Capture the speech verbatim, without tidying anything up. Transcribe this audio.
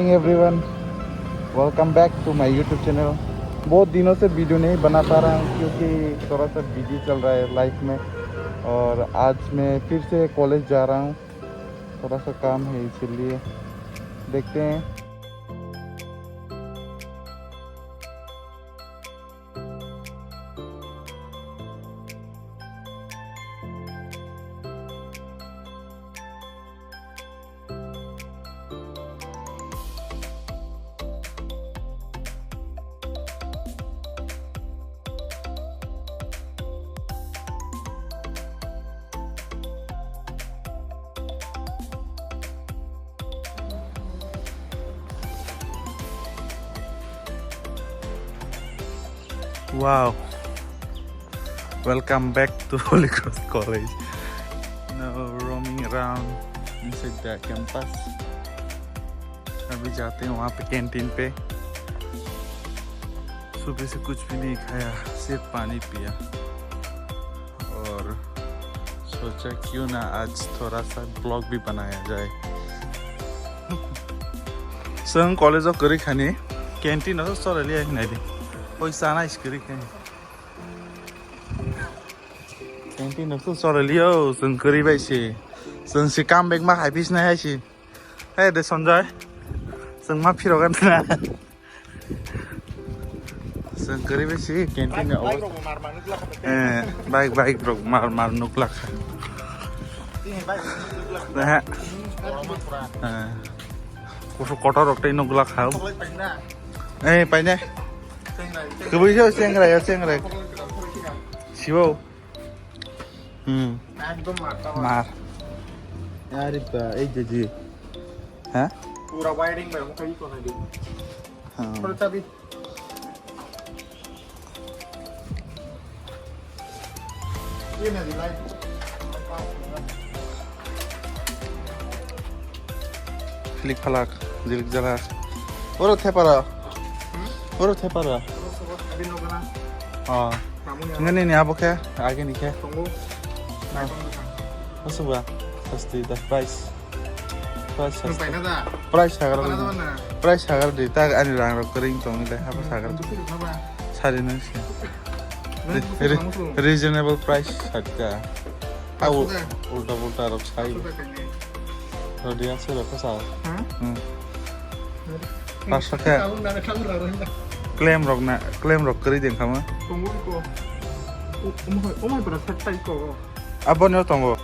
Everyone, welcome back to my YouTube channel। बहुत दिनों से वीडियो नहीं बना पा रहा हूँ क्योंकि थोड़ा सा बिजी चल रहा है लाइफ में, और आज मैं फिर से कॉलेज जा रहा हूँ। थोड़ा सा काम है, इसीलिए देखते हैं। Wow, welcome back to Holy Cross College। Now roaming around inside the campus। अभी जाते हैं वहाँ पे कैंटीन पे। सुबह से कुछ भी नहीं खाया, सिर्फ पानी पिया। और सोचा क्यों ना आज थोड़ा सा ब्लॉग भी बनाया जाए। Chwng college o kwrwi khani canteen no chole liya hinai di. Oi chana is kwrwi khani. Canteen no chole liya o chwng kwrwi bai si. Chwng si come back ma khai pis nai hai si. Hey de Sanjay. Chwng ma phiro gan na. Chwng kwrwi bai si canteen ni bike, bike awal. Rok mar mar nukla kha. Eh, bike, bike rok mar mar nukla kha. Tini bike nukla kha. Eh. Borok mar pura. Eh. Kusu kotor rok tei nukla kha. Chocolate paina. Eh, paina. Chengrai. Kwbui se chengrai, ya chengrai. Chocolate paina. Sibo. Hmm. Ekdom mar. Mar. Ari pa, ei de ji. Ha? Pura wiring bai, mukhai ko nai di. Ha. Pura chabi. Ye na di light. Filik phalak, jilik jalak. Oro thepara. Hmm? Oro thepara. Oro sobo chabi no gana. Ah. Ngani ni abo khe, age ni khe. Tongo. Asubwa, sasti da price. Price sasti. Price sagar. Price sagar di, ta ani rang rok kering tong ni dai, habo sagar. Sari nang si. Reasonable price satka. Au ulta ulta rok sai. Rodi asura ko sa. Hmm. Pasha khe. Claim rok na, claim rok kwrwi den khama. Tongo ko. O, o mai, o mai pura set tai ko. Abo no tongo.